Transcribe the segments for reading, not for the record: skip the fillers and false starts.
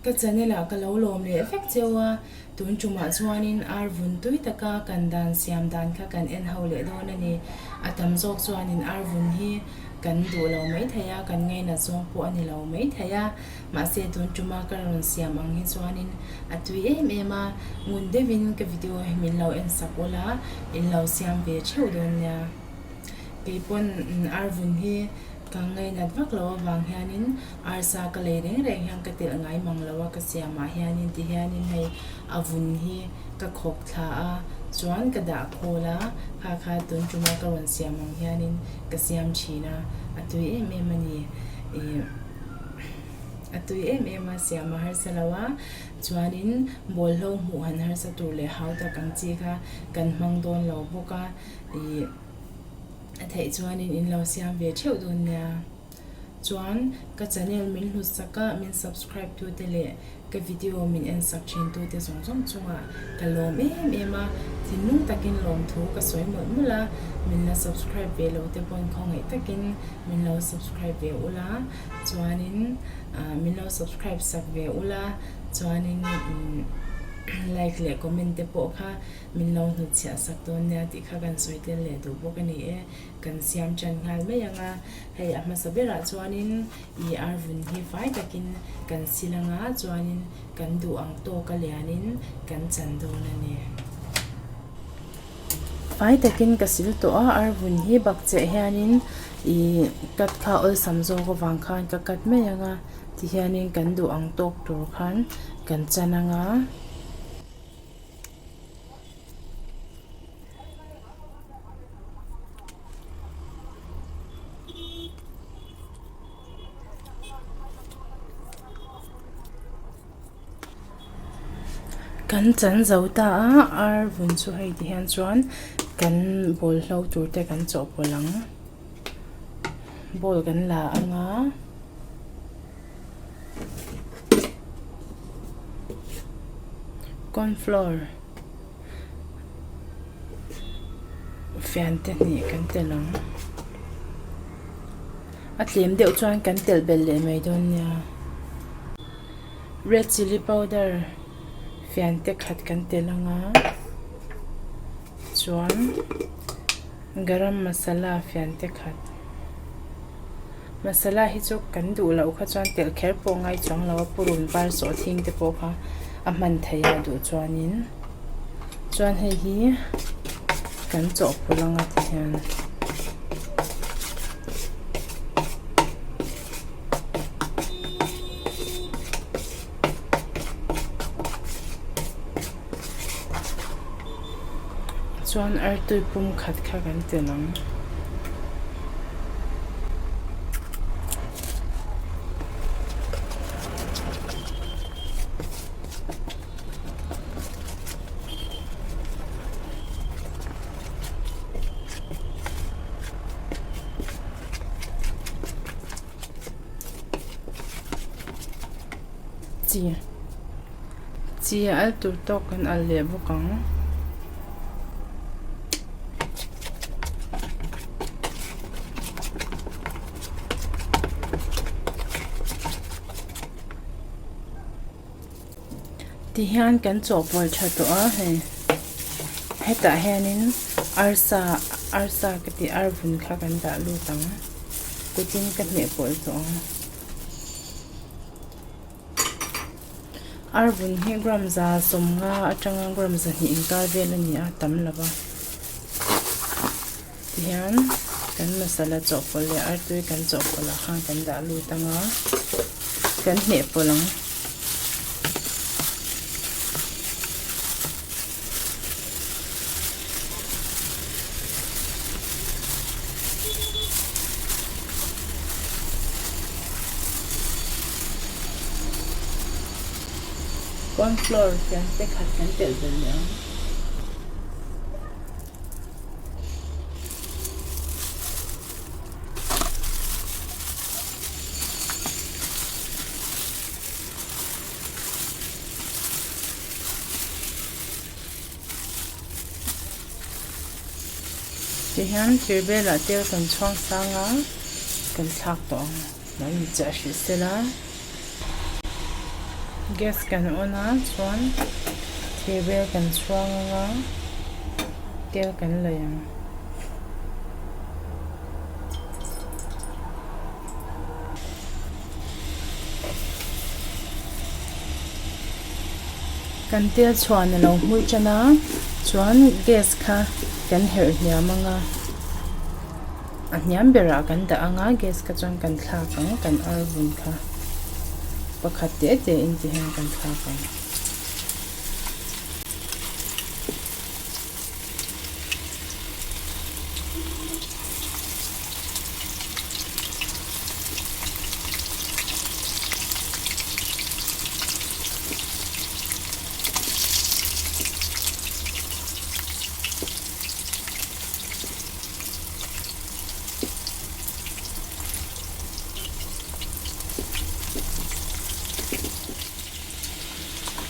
Ka channel ah ka lo lawm leh vek cheu a, tun tumah chuanin ar vun tui taka kan dan siam dan kha kan en ho leh dawn a ni. A tam zawk chuanin ar vun hi kan duh lo mai thei a, kan ngainat zawng pawh a ni lo mai thei a, mahse tun tuma ka rawn siam ang hi chuanin a tui em em a, ngun deuhin ka video hi min lo en sak ula, in lo siam ve theuh dawn nia. Kei pawn ar vun hi ka ngainat vak lo avang hianin arsa ka lei reng reng hian ka telh ngai mang lo a, ka siamah hianin ti hianin hei a vun hi ka khawp thla a, chuan ka dah khawl a, kha kha tun tuma ka rawn siam ang hianin ka siam thin a, a tui em em a ni. Ih a tui em em a, siam a harsa lo a, chuanin bawlhlo hmuh han harsa tur leh hau tak ang chi kha kan hmang dawn lo bawk a. Ih a theih chuanin in lo siam ve theuh dawn nia. Chuan ka channel min hlut sak a, min subscribe tu te leh ka video min en sak thin tu te zawng zawng chungah ka lawm em em a, thinlung takin lawmthu ka sawi mawlh mawlh a, min la subscribe ve lo te pawn khawngaih takin min lo subscribe ve ula, chuanin min lo subscribe sak ve ula, chuanin like leh comment te pawh kha Min lo hnutchhiah sak dawn nia tih kha kan sawi tel leh duh bawk a ni e. Kan siam tan nghal mai ang a, hei a hmasa berah chuanin i ar vun hi fai takin kan sil ang a, chuanin kan duh ang tawka lianin kan chan dawn a ni. Fai takin ka sil tawh a, ar vun hi bakcheh hianin i cut kha awlsam zawk avang khan ka cut mai ang a, tihianin kan duh ang tawk tur khan kan chan ang a. Kan chan zo ta a ar vun chu hei ti hian chuan kan bawlhlo tur te kan chawhpawlh ang bowl kan la ang a. Corn flour fian te hnih kan telh ang a tlem deuh chuan kan telh belh leh mai dawn nia red chilli powder fian te khat kan telh ang a chuan garam masala fian te khat. Masala hi chu kan duh loh kha chuan telh kher pawh ngai chuang lo a purun var sawh thing te pawh kha a hman theih a duh chuanin chuan hei hi kan chawhpawlh anga ti hian. Chuan artui pum khat kha kan telh ang. Chi chi a al tur tawk kan al leh bawk ang. Tihian kan chawhpawlh tha tawh a hei hetah hianin arsa arsa ka tih arvun kha kan dah lut ang kutin ka hmeh pawlh tawh ang. Arvun hi gram za sawmnga atanga gram zahnih inkar vel a ni a tam lo va tihian kan masala chawhpawlh leh artui kan chawhpawlh ah khan kan dah lut ang a kan hmeh pawlh ang. Corn flour hian te khat kan telh belh leh ang. Tihian thir velah tel kan chhuang sang a kan thlak tawh ang lo in chiah hrih sela. Gas kan on a chuan thir bel kan chhuang anga tel kan laih ang. Kan tel chhuan a lo hmui tan a chuan gas kha kan herh hniam anga a hniam berah kan dah anga gas kha chuan kan thlak ang kan ar vun kha pakhat te te in ti hian kan thlak ang.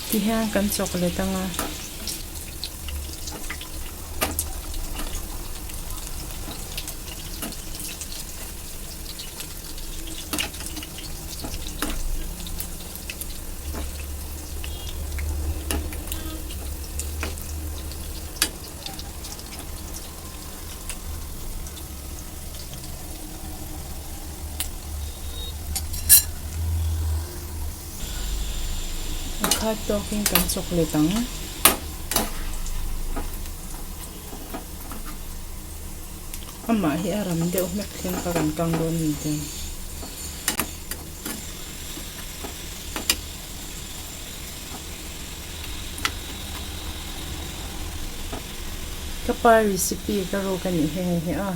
Tihian kan chawk let ang a. A khat tawkin kan chawk let ang. Amah hi a ram deuh hmek thleng kha kan kang dawn a ni te. Ka pa recipe ka ruk a nih hi hei hi a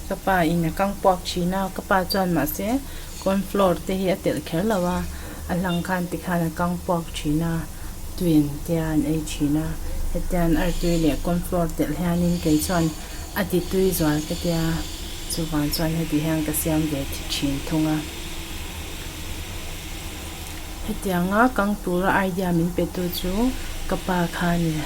ka pa in a kang puak thin a ka pa chuan mahse corn flour te hi a telh kher lo a a hlang khan tikhan a kang puak thin a tui an tia an ei thin a hetiang artui leh corn flour telh hianin kei chuan a ti tui zual ka tia chuvang chuan heti hian ka siam ve thin thung a. Hetianga kang tura idea min pe tu chu ka pa kha a ni.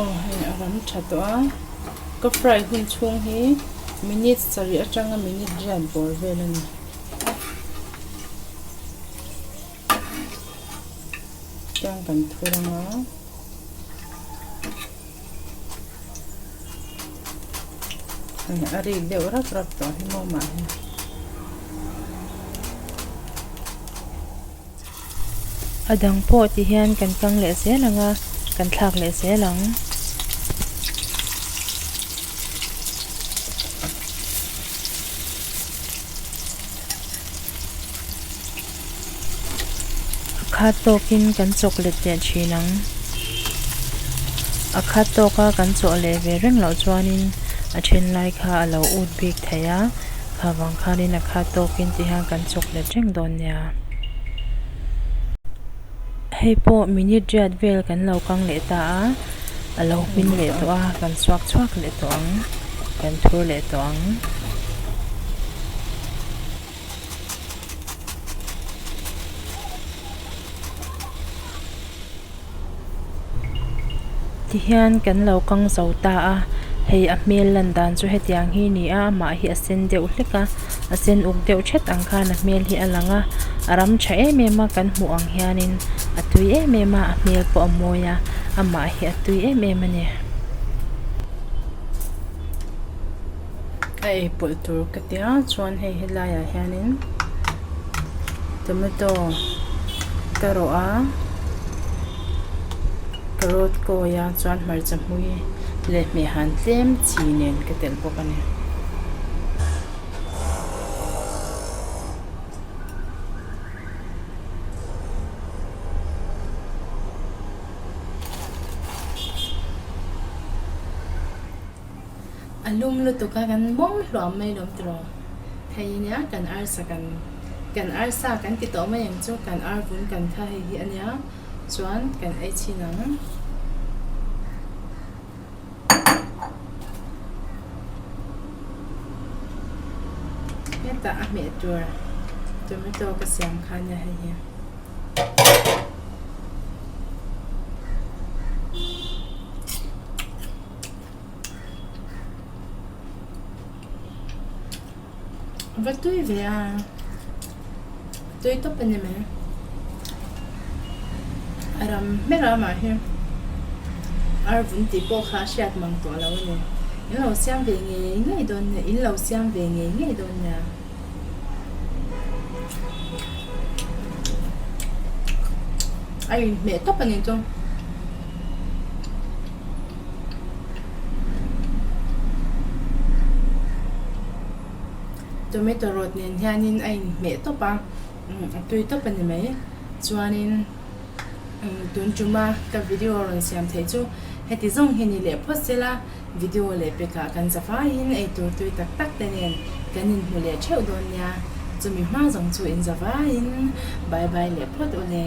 Aw hei a ram tha tawh a ka fry hun chhung hi minute sarih atanga minute riat bawr vel a ni. Tiang kan thur ang a. A rik deuh rap rap tawh hi maw mah hi. A dang pawh ti hian kan kang leh zel ang a, kan thlak leh zel ang. A khat tawkin kan chawk let leh thin ang. A khat tawka kan chawh leh ve reng loh chuanin a then lai kha a lo ut bik thei a, kha vang khanin a khat tawkin ti hian kan chawk let reng dawn nia. Hei pawh minute riat vel kan lo kang leh ta a, a lo hmin leh tawh a, kan chhuak chhuak leh tawh ang, kan thur leh tawh ang. Tihian kan lo kang zo ta a, hei a hmel lan dan chu hetiang hi a ni a, amah hi a sen deuh hlek a, a sen uk deuh thet ang khan a hmel hi a lang a, a ram tha em em a kan hmuh ang hianin a tui em em a, a hmel pawh a mawi a, amah hi a tui em em a ni. A ei pawlh tur ka tia chuan hei helaiah hianin tomato ka rawh a carrot kawi a chuan hmarcha hmui leh hmehhan tlem chi nen ka telh bawk a ni. A lum lutuk a kan mawm hluam mai lawm tiraw hei nia kan arsa kan kan arsa kan ti tawh mai ang chu kan ar vun kan kha hei hi a nia chuan kan ei chhin ang. Hetah a hmeh tur tomato ka siam kha nia hei hi. Va tui ve a, tui tawp a ni mai. A ram hmer a mah hi ar vun tih pawh kha a hriat mang tawh lo a ni. In lo siam ve ngei ngei dawn nia, in lo siam ve ngei ngei dawn nia. A inhmeh tawp a ni chu. Tomato rawt nen hianin a inhmeh tawp a, a tui tawp a ni mai. Chuanin tun tuma ka video rawn siam theih chu heti zawng hi ni leh phawt sela video leh pekah kan za vaiin eitur tui tak tak te nen kan inhmu leh theuh dawn nia. Chumi hma zawng chu inza vaiin bye bye leh phawt u le.